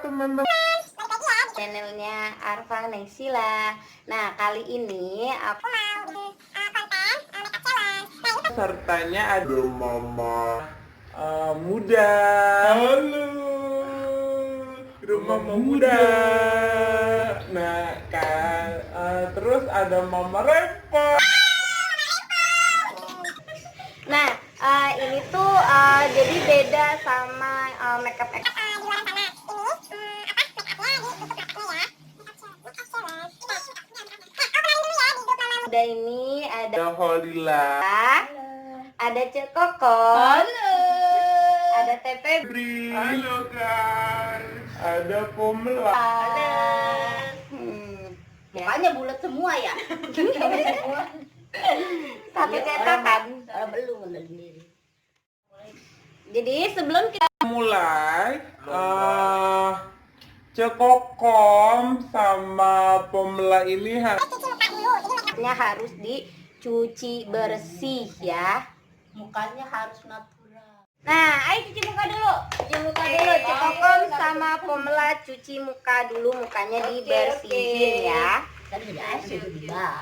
teman-teman. Channelnya Arfa Naysila. Nah, kali ini aku mau konten makeup challenge. Sertanya ada mama muda. Halo. Mama muda. Nah, kan terus ada mama Repa. Nah, ini tuh jadi beda sama makeup di luar sana. Ada ini ada Holila. ada Cek Kokon. Halo. Ada Tepe. Halo guys. Ada Pomela. Halo. Mukanya bulat semua ya. Satu cetakan. Belum sendiri. Jadi sebelum kita Mulai Cekokom sama Pomela ini harus dicuci bersih ya. Mukanya harus natural. Nah, ayo cuci muka dulu. Cuci muka dulu. Cekokom sama Pomela cuci muka dulu, mukanya dibersihin ya. Kan tidak asyik juga.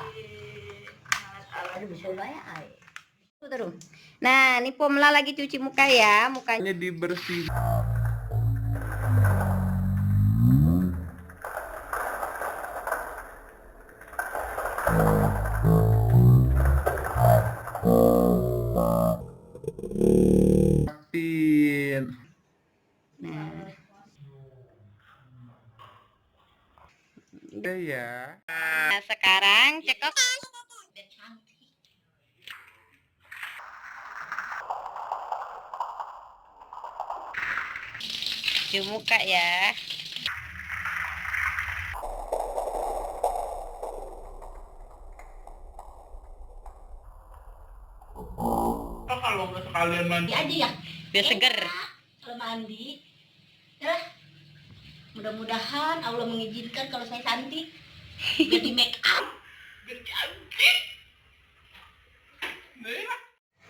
Ada bisa banyak air. Terus. Nah, ini Pomela lagi cuci muka ya, mukanya dibersih. Nah, udah ya. nah sekarang Cekok cuci muka ya. Kalau nggak sekalian mandi aja ya. Biar seger. Kalau mandi, ya. Mudah-mudahan Allah mengizinkan kalau saya cantik. Biar di make up. Biar cantik.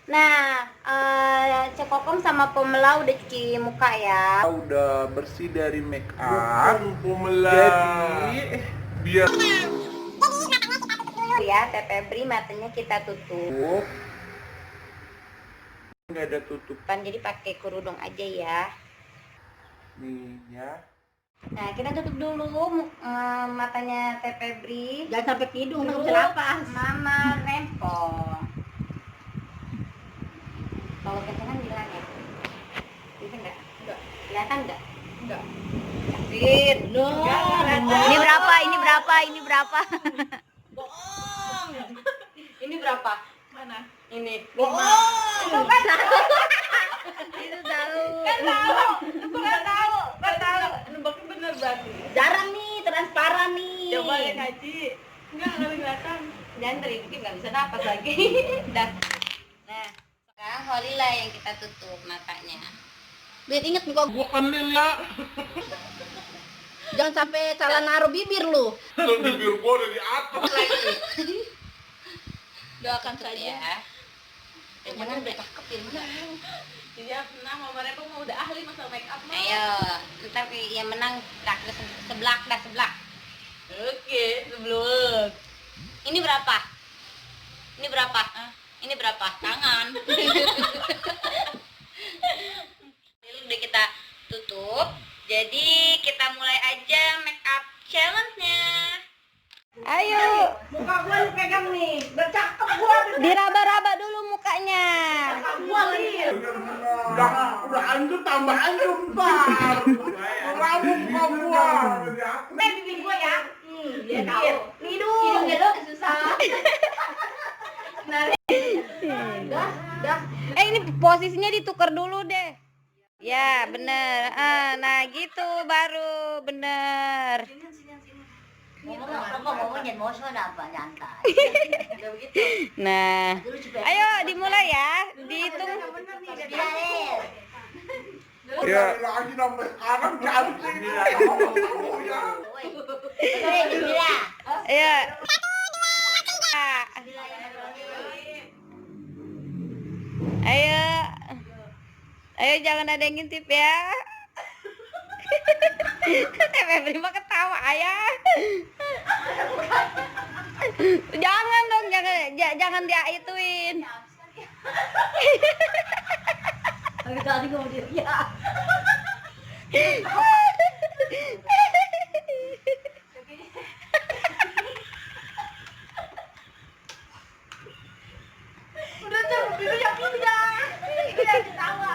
Nah, Cekokom sama Pomela udah cuci muka ya. udah bersih dari make up. Jadi biar Ya, Teh Febri matanya kita tutup. nggak ada tutupan. Jadi pakai kerudung aja ya. Nih ya. Nah, kita tutup dulu matanya Teh Febri. Jangan sampai hidung, Dulu, bisa napas. Mama rempong. Kalau kecengan bilang ya. Bisa enggak? Enggak. Kelihatan enggak? Enggak. Yakin? Ini berapa? Ini berapa? Ini berapa? Bohong. Ini berapa? Mana? Ini. Bohong. Itu kan tahu. Itu tahu. Kan tahu. Aku enggak tahu. Enggak tahu. Nebaknya bener berarti. Jarang nih, transparan nih. Coba ya Kaci. Enggak kelihatan. Jangan terikut nggak bisa napas lagi. Dah. Nah, sekarang Holila yang kita tutup matanya. Biar inget kok. Bukan Lila. Jangan sampai salah naruh bibir lu. Bibir gua udah di atas. Doakan saja. Ya. Jangan udah cakep ya, bener. Iya, pernah Mama Repa mau udah ahli masalah make up mah. Ayo, ntar yang menang seblak dah seblak. Oke, sebelum. Ini berapa? Ini berapa? Ini berapa? Tangan. Ini udah kita tutup. Jadi kita mulai aja make up challenge-nya. Ayo. Muka gua lu pegang nih. Bercakep gua. Diraba-raba dulu mukanya. Gua nih. Udah hancur tambah hancur ntar. Ramu muka gua. Bibir gua ya. Dia tahu. Hidungnya doang susah. Dah. Ini posisinya ditukar dulu deh. Ya, bener. Nah gitu baru bener. Ngomong jangan motion apa nyantai. Nah, ayo dimulai ya. Dihitung. Ya, lagi sampai sekarang cantik. Ayo. Ayo. Ayo jangan ada yang ngintip ya. Febri mah ketawa ayah. Jangan dong, jangan dia ituin. Tapi tadi kamu dia ya. Udah tuh, bibi yang pindah. Udah ketawa.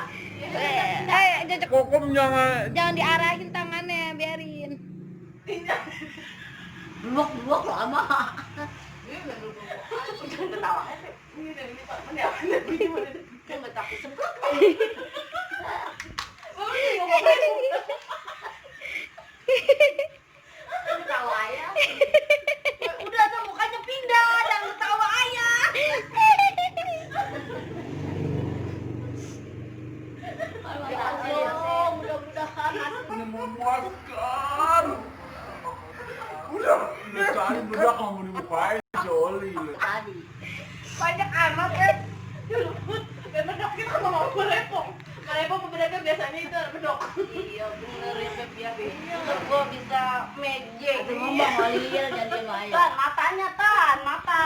Cocok. Kokom Jangan diarahin tangannya, biarin. Blok lama. Ini enggak blok. Jangan ketawa. Ini Pak, mana ada video mana? Kan enggak takut semprot. Ketawa ayah. Udah tuh mukanya pindah, jangan ketawa ayah. Mudah-mudahan memuaskan. Udah cari bedak kamu di mukain Joli. tadi. Banyak amat ya. Bedok kita mau merepong. Merepong bedoknya biasanya itu bedok. Iya bener ya Beb ya. Gua bisa magic. Itu ngomong Oliel jadi ayah. Tan, matanya tan, mata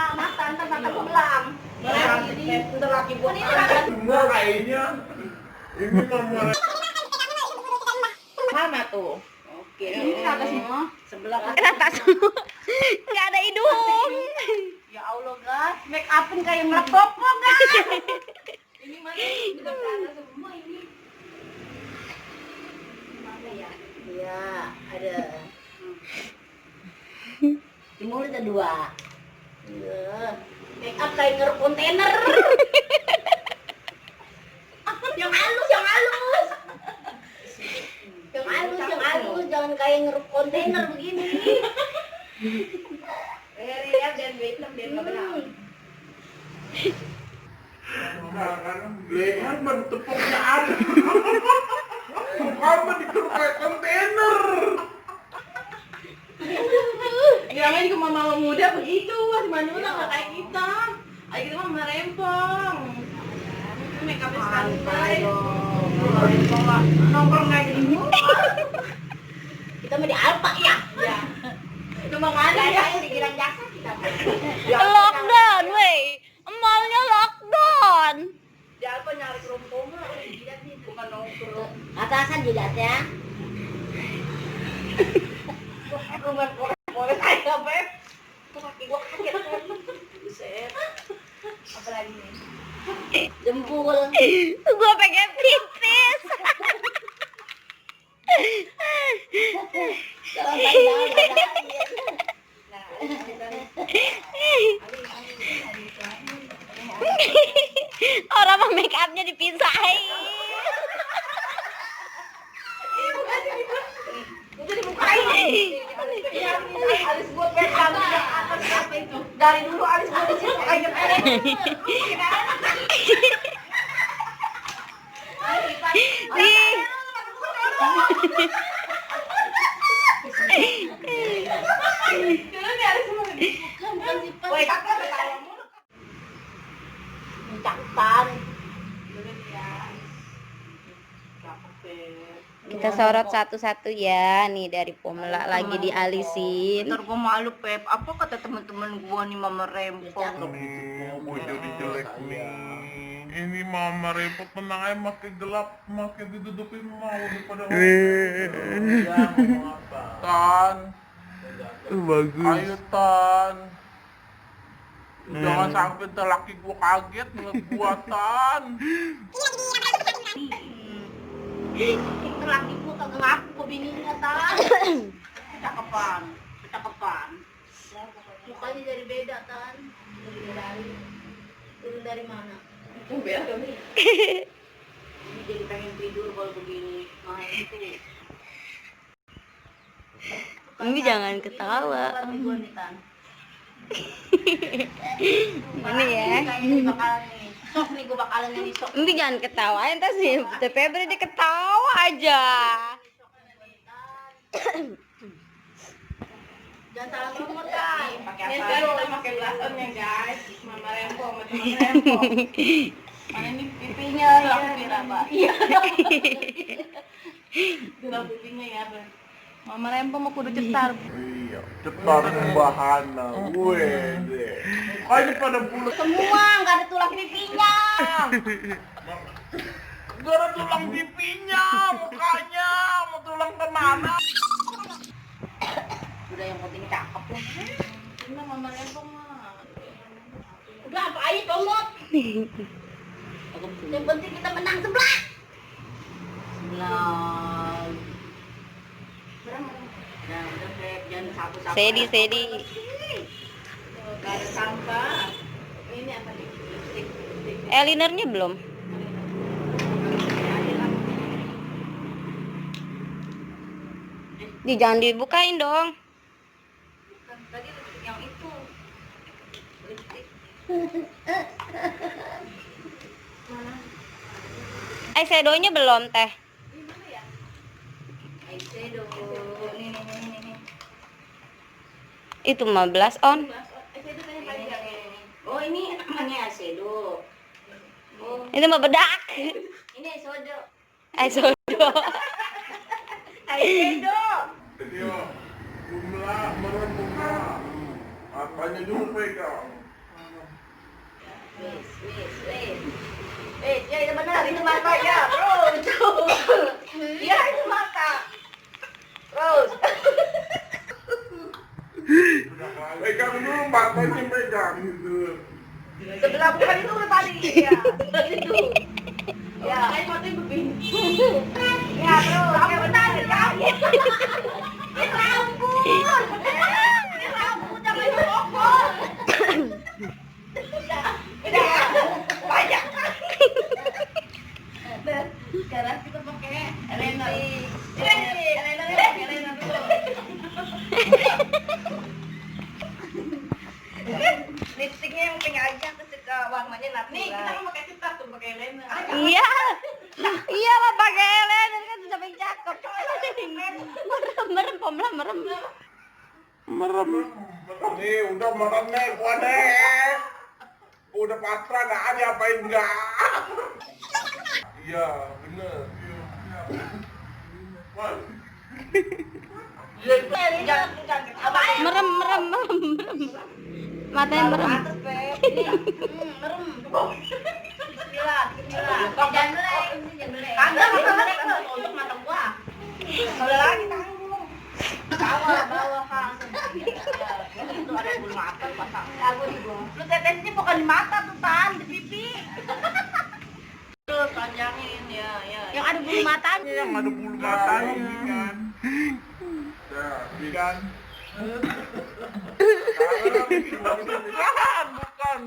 belang. Bentar laki gua nih. Semua kayaknya ini mama. Sama tuh. Oke. Ini rata semua. Sebelah kan. Rata semua. Nggak ada hidung. Ya Allah guys. Make upin kayak melepopo guys. Ini mana? Ini rata semua ini. Mana ya? Iya, ada. Di mulut ada 2. Iya. Make up kayak ngeruk kontainer. Yang halus. Yang halus, Jangan kayak ngeruk kontainer begini. Lihat dan Vietnam biar nggak benar. Leher bertepuknya ada. Kamu dikeruk kayak kontainer. Ya namanya juga mama muda begitu, di mana nggak kayak kita. Ayo kita mah merempong. Make up sekali. Nongkrong nggak jadi Kita mah di Alfa ya. Iya. Cuma ada ya di Girang Jasa kita. Lockdown, wey. Malnya lockdown. Di Alfa nyari kerompong mah tidak sih bukan nongkrong. Atasan juga ya. Rumah boleh saya Beb. Kaki gua kaget. Buset. Apa lagi nih? Jempol. Gua pengen pipis. Orang mah make upnya dipisahin. Udah dibukain. Alis gua pegang atas apa itu? Dari dulu alis gua di situ kayak Nih. Dulu nih alis semua bukan sifat. Woi, kakak ketawa mulu. Mencaktan. Dulu nih ya. Kita sorot satu-satu ya. Nih dari Pomela lagi dialisin. Ntar gua malu Pep. Apa kata teman-teman gua nih mama rempong? Mau jadi jelek nih. Ini mama repot menang aja makin gelap, makin ditutupin mau daripada Tan. Bagus. Ayo Tan. Jangan sampai ntar laki gua kaget ngeliat gua Tan. Itu laki gua kagak ngaku gua bininya Tan. Kecakapan. Mukanya jadi beda Tan. Turun dari mana? Biar kami. Ini jadi pengen tidur kalau begini. Nah itu. Ini jangan ketawa. Gua nih Tan. Ini ya. Kayaknya bakalan nih. Sok nih gua bakalan yang sok. Ini jangan ketawain tas sih. Febri dia ketawa aja. Jangan salah ngomong Tan. Pakai apa? Kita pakai blushernya guys. Mama rempong, sama teman rempong. Mana ini pipinya ya? Iya. Gelang pipinya ya, Bang. Mama Rempong mau kudu cetar. Iya, cetar membahana. Wede. Mukanya pada bulat. Semua nggak ada tulang pipinya. Gak ada tulang pipinya, mukanya. Mau tulang kemana? Udah yang penting cakep lah. Ini Mama Rempong mah. Udah apa aja comot. Yang penting kita menang sebelah. Sebelah. Nah, udah Beb, jangan sapu-sapu. Sedi. Gak ada sampah. Ini apa nih? Lipstick. Eyelinernya belum. Jangan dibukain dong. Tadi lipstick yang itu. Lipstick. Eyeshadownya belum teh. Eyeshadow. Nih. Itu 15 on. Oh, ini namanya eyeshadow. Oh, Itu mah bedak. ini eyeshadow. Eyeshadow. Eyeshadow. Iya, jumlah merembuka. Apanya dulu pegang. Wes. Ya itu benar, itu mata ya, terus. Ya itu mata. Terus. Pegang dulu, matanya pegang gitu. Sebelah bukan itu tadi. Ya, itu. Ya. Kayak matanya begini. Ya, terus. Ya benar, ya. Ini rambut. Ini rambut jangan dipotong. Udah. Banyak. Sekarang kita pakai eyeliner. Eyeliner Pakai eyeliner dulu. Lipstiknya yang pink aja terus ke warnanya natural. Nih, kita kan pakai cetar tuh pakai eyeliner. Iya. Iya lah pakai eyeliner kan sudah paling cakep. Merem. Merem. Nih, udah merem nih, gua deh. Udah pasrah, nggak ada apain enggak. Iya, bener. Iya, Jangan. Merem. Matanya merem. Atas, Beb. Ini. Merem. Bismillah. Jangan melek. Kagak melek untuk mata gua. Kalau lagi tanggung. Bawah. Itu ada bulu mata pasang. Aku di gua. Lu tetesnya bukan di mata tuh, Tan, di pipi. Terus panjangin ya. Yang ada bulu matanya. yang ada bulu matanya kan. Nah, kan.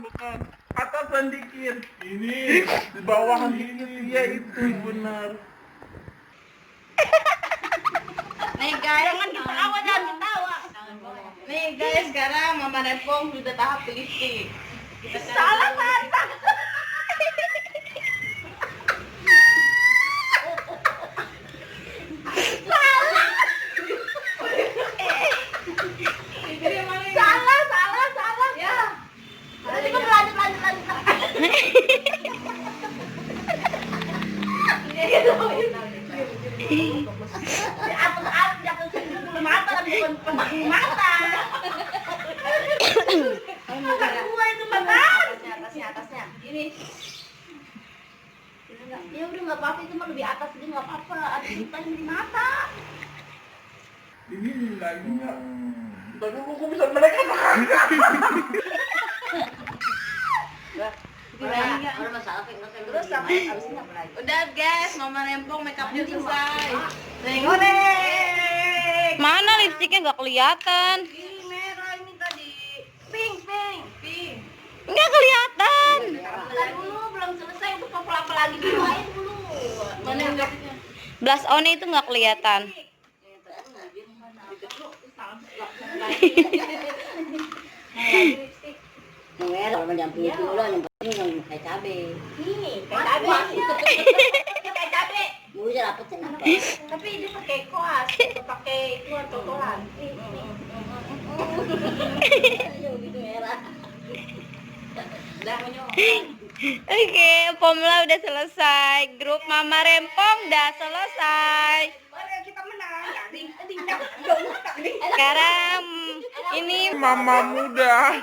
Bukan. Atasan dikit. Ini di bawahan dikit ya itu benar. Nih guys, Jangan ketawa, jangan ketawa. Nih guys, sekarang Mama Rempong sudah tahap lipstick. Salah mata. Salah. Ya. Nanti gua lanjut. Atas jatuh sini bulu mata tapi bukan mata. Gua itu mata. Atasnya. Ini. Ya udah nggak apa-apa, itu mah lebih atas jadi nggak apa-apa. Ada hitanya di mata. Ini lagi enggak. Tadi gua bisa melek apa kagak? Udah masalah terus sampai habis ini apa lagi? Udah guys, Mama Rempong make upnya selesai. Goreng. Mana lipstiknya nggak kelihatan? Ini merah ini tadi. Pink. Nggak kelihatan. Bentar dulu belum selesai itu apa lagi dulu aja dulu. Mana yang gapnya? Blush on itu nggak kelihatan. Merah kalau jam 7 lo yang penting yang kayak cabe. Ini kayak cabe. Kayak cabe. Dulu aja dapet kenapa? Tapi dia pakai koas, pakai kuah totolan. Gitu merah. Oke, Pomla udah selesai. Grup Mama Rempong udah selesai. Mari kita menang. Sekarang ini Mama muda.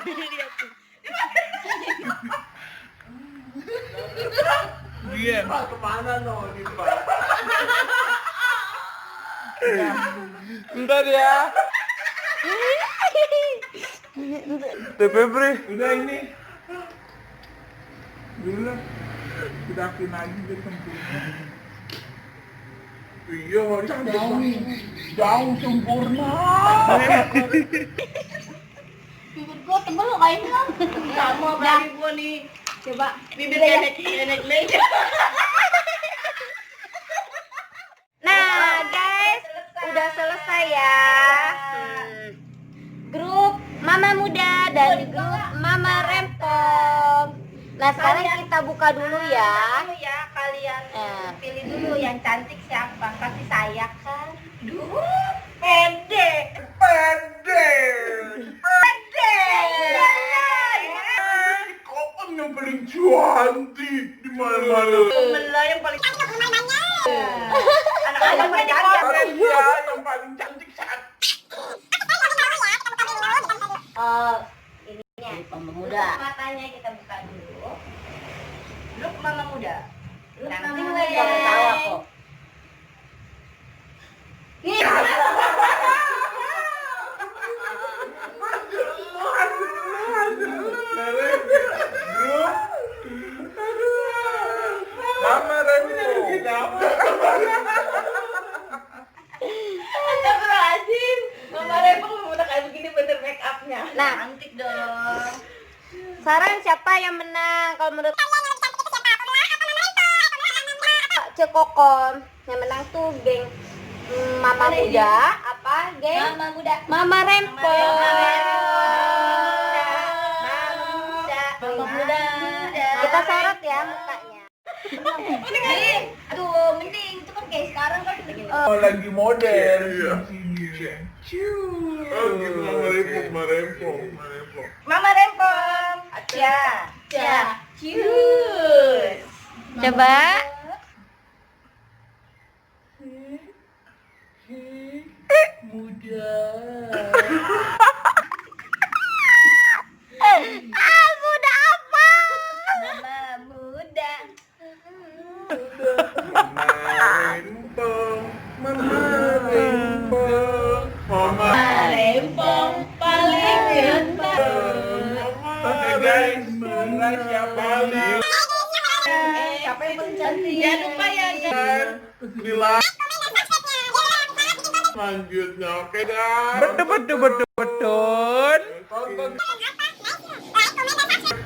Dia Kemana no ini Pak? bentar ya. Febri, udah ini. Dulu sidakin lagi deh sempurna. Iya, jauh sempurna. Bibir gua tebel loh kayaknya. Sama bagi gua nih. Coba Bibir nenek meja. Nah, guys, udah selesai ya. Grup Mama Muda dan grup Mama Rempong. Nah, sekarang kita buka dulu ya. Dulu ya kalian pilih dulu yang cantik siapa? Pasti saya kan. Duh, pede. Kapan yang paling cantik di mana-mana? Temen yang paling anak-anak berjalan. Iya, yang paling cantik saat Ininya Mama muda. matanya kita buka dulu. Look Mama Muda. Nanti Mama gue Muda. Ketawa kok. Mama Rembo. Astagfirullahaladzim. Mama Rempong udah kayak begini bener make upnya. Nah, cantik dong. sekarang siapa yang menang? Kalau menurut Cekokom, yang menang tuh geng Mama Muda apa geng Mama Muda. Mama Rempong. Mama Muda. Kita sorot ya mukanya. Aduh, mending itu kan kayak sekarang kan begini. Oh, lagi model di sini. Oh, gitu Mama Rempong. Mama Rempong. Aja. Cus. Coba. Muda. Muda apa? Mama Muda. Mama Rempong paling guys, siapa nih? Siapa yang paling cantik? Jangan lupa ya guys. Selanjutnya, oke guys. Betul.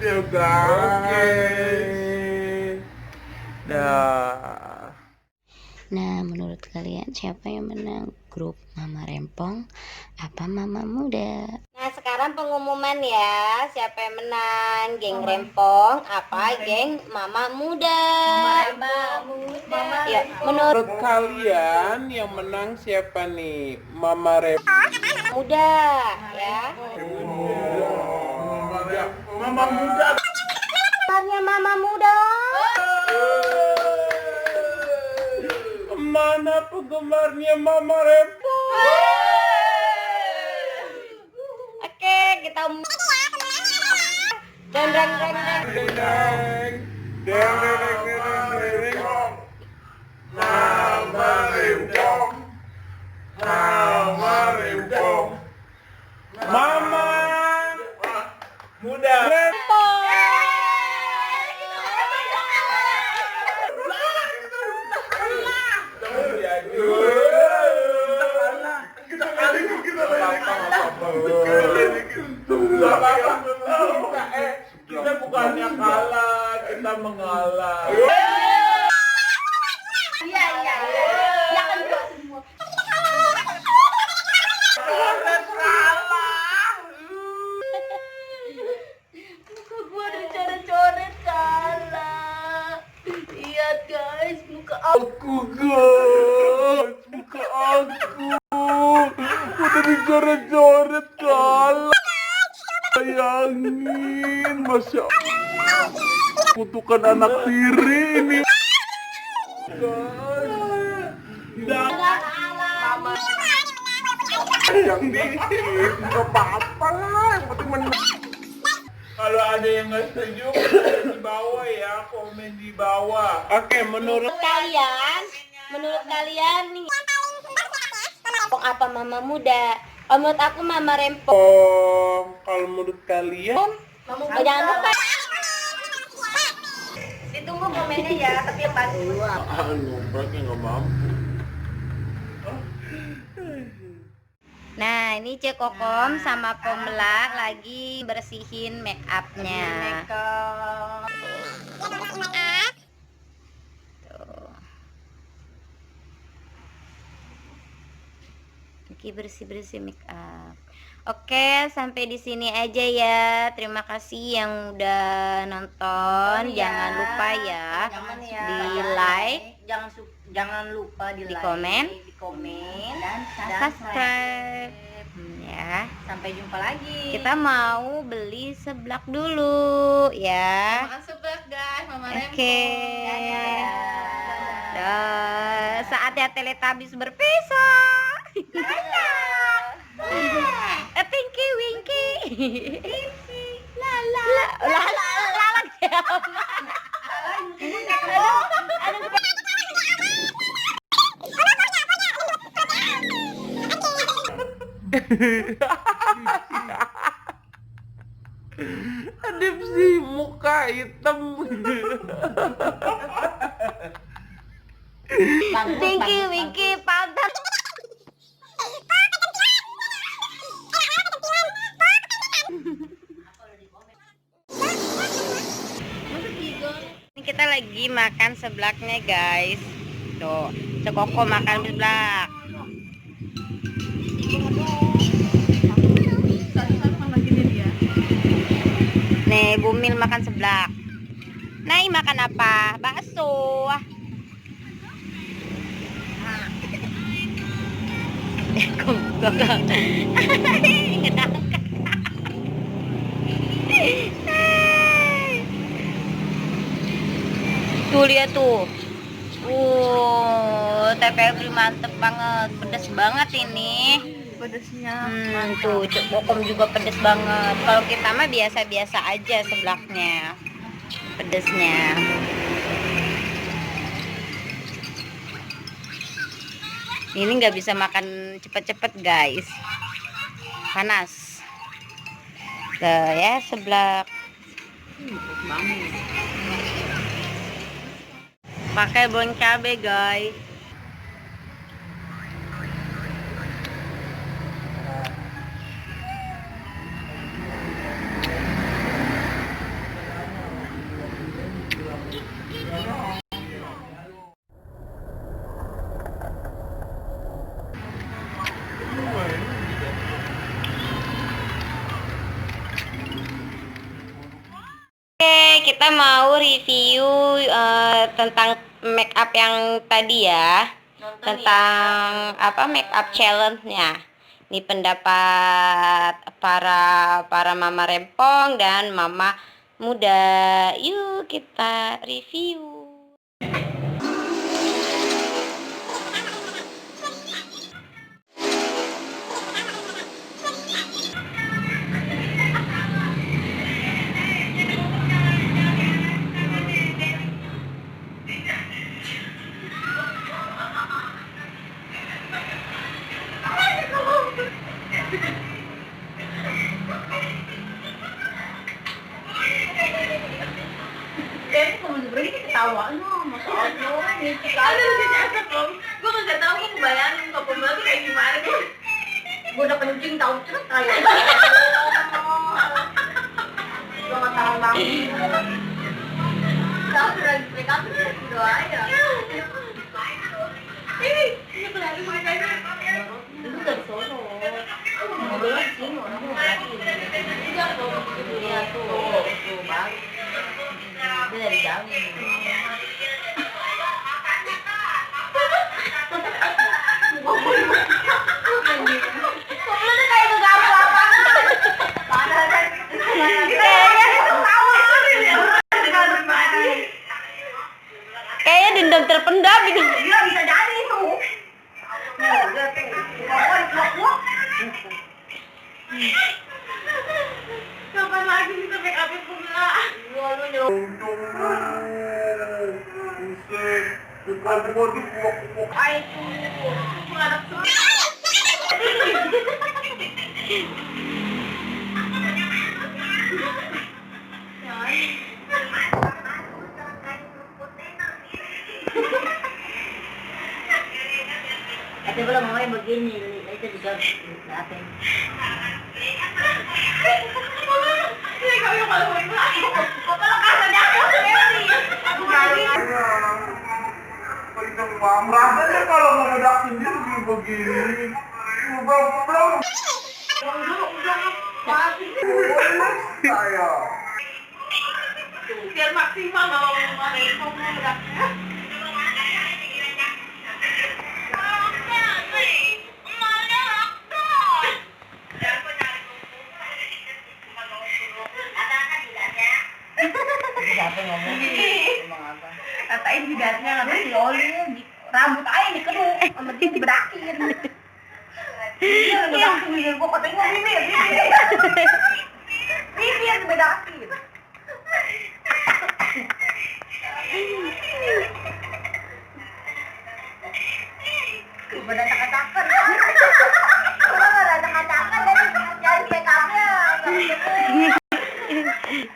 Ya guys. Dah. Nah, menurut kalian siapa yang menang? Grup Mama Rempong apa Mama Muda? Nah, sekarang pengumuman ya. Siapa yang menang? Geng Rempong apa geng Mama Muda? Mama Muda. Ya, menurut Menurut kalian yang menang siapa nih? Mama Rempong. Muda ya. Mama Muda. Sebenarnya Mama Muda. Mana penggemarnya Mama Rempong? Oke, kita dan Deng. Mama Rempong. Mama Rempong. Mama Muda. Rempong. Kita bukannya kalah, kita mengalah. Iya. Ya kan gua semua. Muka gua ada coret-coret salah. Lihat guys, muka Aku guys, muka aku udah dicoret-coret kalah. Bayangin, Masya Allah, kutukan anak tiri ini guys. Mama. Yang dikit, nggak apa-apa lah. Yang penting menang. Kalau ada yang nggak setuju, komen di bawah ya, komen di bawah. Oke, menurut kalian nih apa mama muda? Menurut aku mama rempong. Kalau menurut kalian, Jangan lupa Ditunggu komennya ya, tapi yang pasti. ngobrolnya nggak mampu. Nah, ini Cek Kokom sama Komla lagi bersihin make upnya. Tuh. Lagi bersih-bersih make up. Oke, sampai di sini aja ya. Terima kasih yang udah nonton. Jangan lupa ya, di like, Jangan lupa di di like, komen, di komen dan subscribe. Ya. Sampai jumpa lagi. Kita mau beli seblak dulu ya. Makan seblak guys, Mama Rempong. Oke. Dah, saatnya Teletubbies berpisah. Tinky Winky. Lala. Lala. Lala siapa? Adip sih muka hitam. Tinky Winky pantat. Ini kita lagi makan seblaknya guys. Tuh, Cek Koko makan seblak. Satu-satu sama gini dia. Nih, Bumil makan seblak. Nai makan apa? Bakso. Tuh lihat tuh. TPL mantep banget, pedas banget ini. Pedasnya. Tuh, Cek Kokom juga pedes banget. Kalau kita mah biasa-biasa aja seblaknya, pedesnya. Ini nggak bisa makan cepet-cepet guys, panas. Tuh ya seblak. Pakai bon cabe guys. Oke, kita mau review tentang make up yang tadi ya. Tentang apa make up challenge-nya. Ini pendapat para mama rempong dan mama muda. Yuk kita review. Ketawa no, masa Allah. Ada lu jadi Kom. Gua nggak tahu, gua bayangin kalau pembantu kayak gimana tuh. Gua udah kencing tahu cerut kayak. Gua mataran banget. Tahu lagi mereka tuh doa ya. Ini kelihatan makanya. Itu dari sono. Ngobrol sini orang mau lagi. Enggak dong, gitu ya tuh. Tuh bang. Itu dari jauh. Kayaknya dendam terpendam ini. Iya bisa jadi itu. Kapan lagi bisa make up pula? Untung buset, depan gua dipukul. Ay, itu anak semua. Ate belum mau begini, itu juga natin. Ini kami yang malu malu. Kepala kasarnya aku sendiri. Aku kali. Rasanya kalau mau bedak sendiri begini, belum. Saya. Biar maksimal kalau kemarin mau bedaknya. Katain jidatnya nanti diolin, rambut aja dikeruk, sama dia dibedakin. Iya, dibedakin, gua katanya bibir dibedakin. Udah cakak-cakak. Udah cakak-cakak dari cari make-upnya.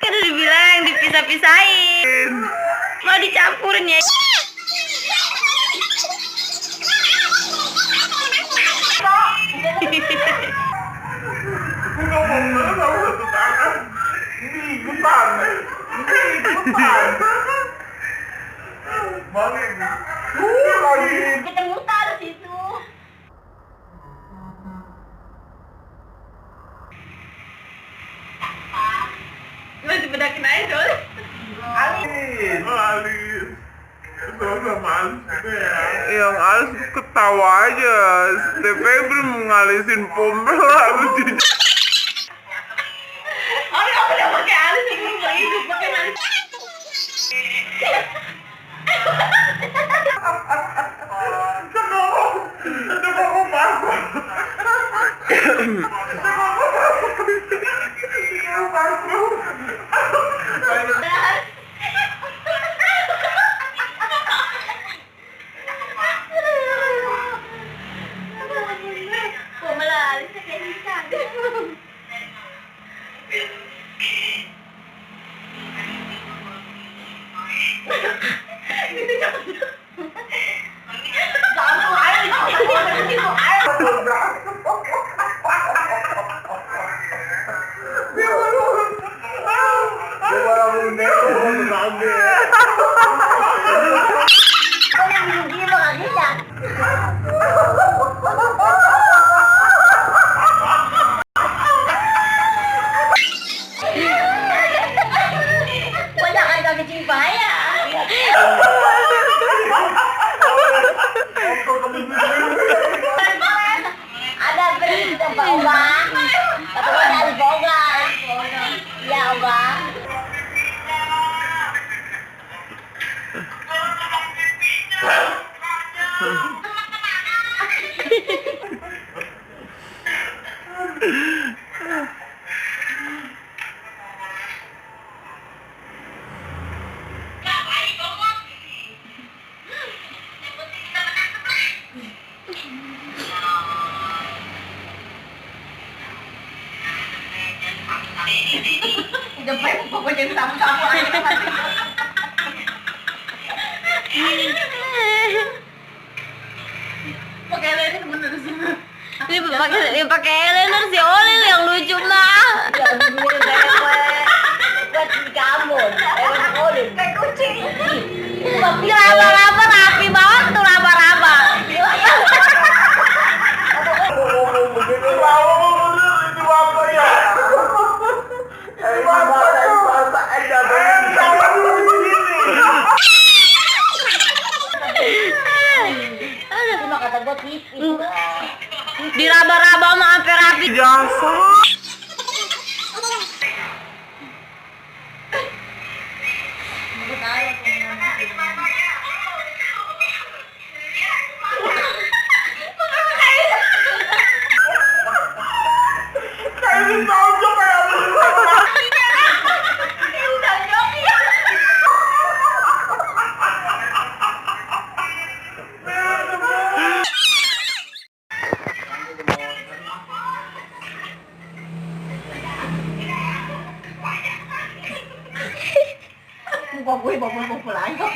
Kan udah bilang dipisah-pisahin. Mau dicampurin ya. Ini getar. Balik. Lagi. Kita mutar situ. Lo dibedakin aja dong. Alis. Sama Alis gitu ya. Yang Alis ketawa aja. TPI belum ngalisin pompel harus di. Oh, kamu udah pakai alis yang belum hidup pakai alis. Kok malah alisnya kayak gitu. Kok yang begini lo gak bisa? Banyak kan kami cimpaya. Ada beri kita bawa. Tapi ada boga. Ya, Bang. Udah pengen pokoknya sama-sama aja. Pakai lens bener sih. Ini pakai eyeliner si Olin yang lucu mah. Ya, begini buat di kamu. Olin. Kayak kucing. Raba-raba rapi banget tuh raba-raba. Begitu tahu itu apa ya? Bahasa aja Cuma kata gue tipis. Diraba-raba sama sampai rapi gue bobol aja.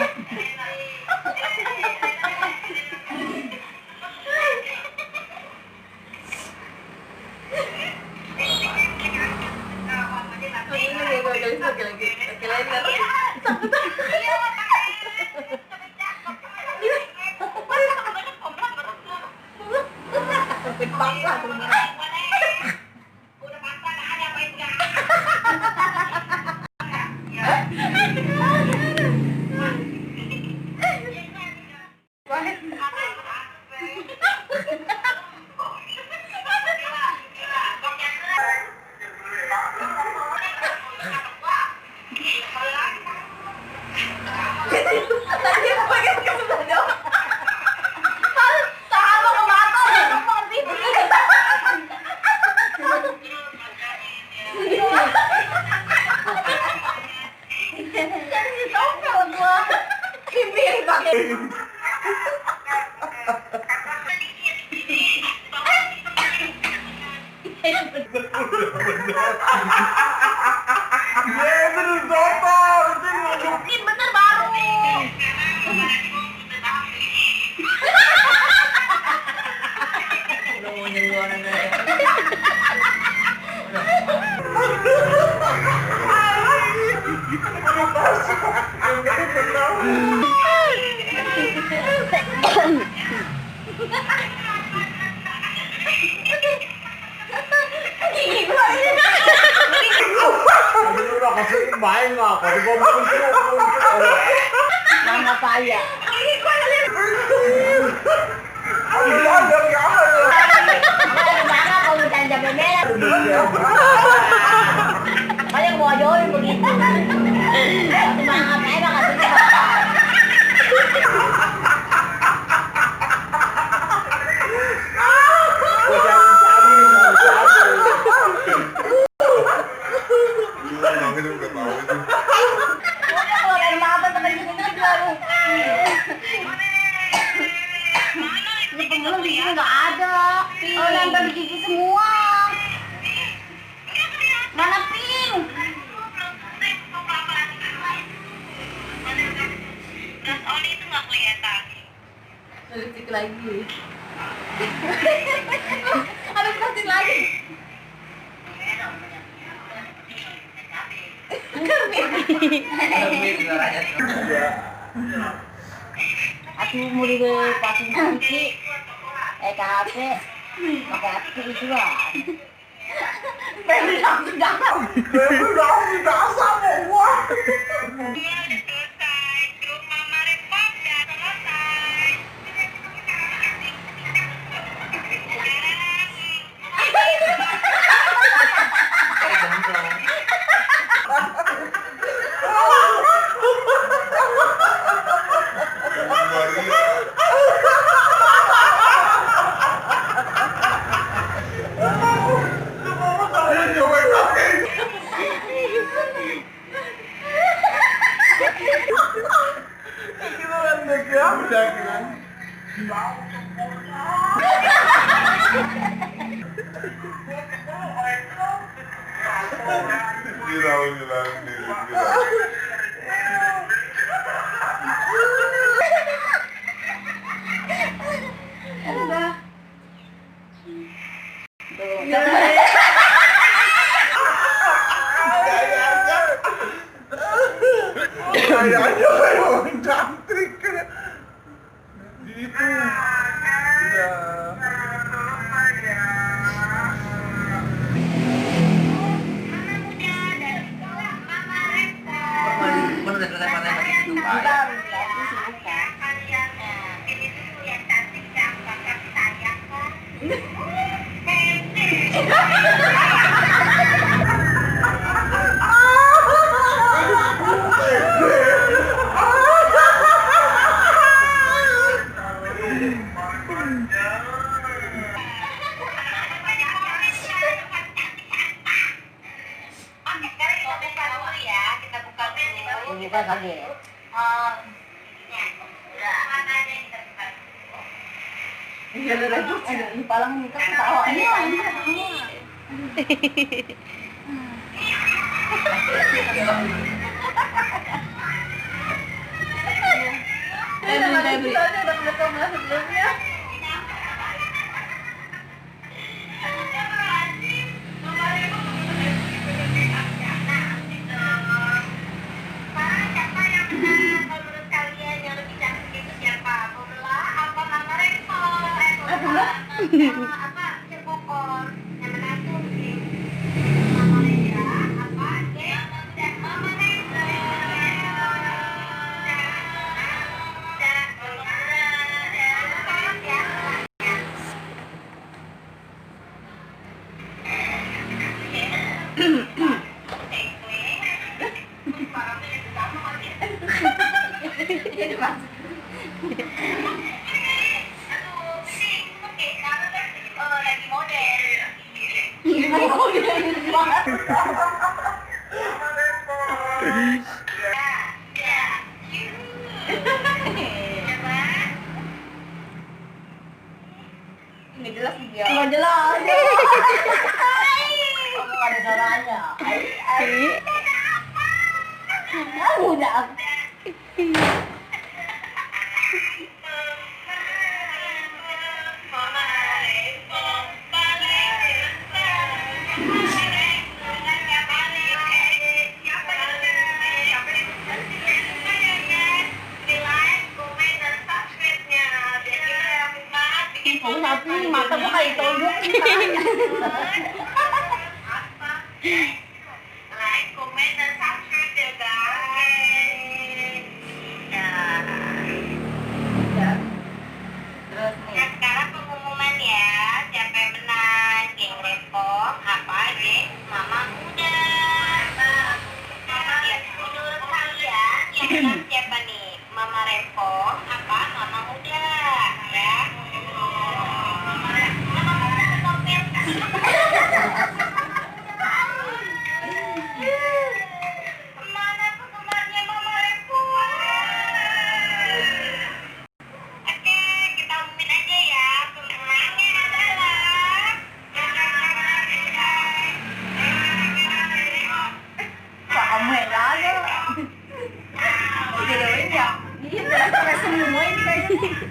Main nga ako, di ba Mga paya. Mana kalau jangan bebek. Kalian mau join begitu. Semangat aja kasih. Nggak ada. Oh, nempel di gigi semua. Mana pink? Gas oli itu nggak kelihatan. Lipstick lagi. Habis plastik lagi. Aku mau di pakai kunci. Kafe pakai hati juga. Baby langsung dasar. Baby langsung dasar semua. Selesai, grup Mama Rempong udah selesai. Kayaknya orang cantik kan. Gitu. Buka kaget. Iya, di palang nikah ketawa. Febri. Udah kebetulan sebelumnya. Nggak jelas dia. Nggak jelas. Kamu ada suaranya. Udah. Tapi mata gua kayak tolong. Like, comment, dan subscribe ya guys. Terus nih. Sekarang pengumuman ya, siapa yang menang? Geng Rempong apa geng Mama Muda? Ya, menurut kalian yang menang siapa nih? Mama Rempong apa Mama Muda? Ya. Mana penggemarnya Mama Rempong? Oke, kita umumin aja ya. Pemenangnya adalah kamu yang ada. Videoin ya. Iya, udah semua ini kayaknya.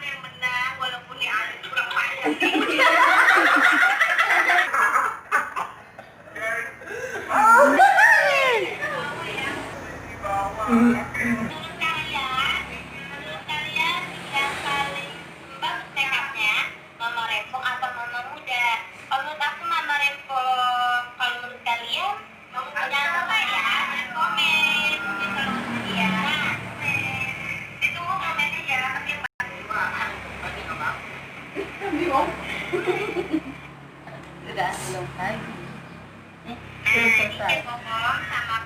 Yang menang walaupun di alis kurang Menurut kalian yang paling bagus tekadnya Mama Rempong apa Mama Muda? Kalau menurut aku Mama Rempong. Kalau menurut kalian, jangan lupa ya komen. Kalau menurut dia, ditunggu komennya ya. Tapi udah belum lagi. Ini ngomong sama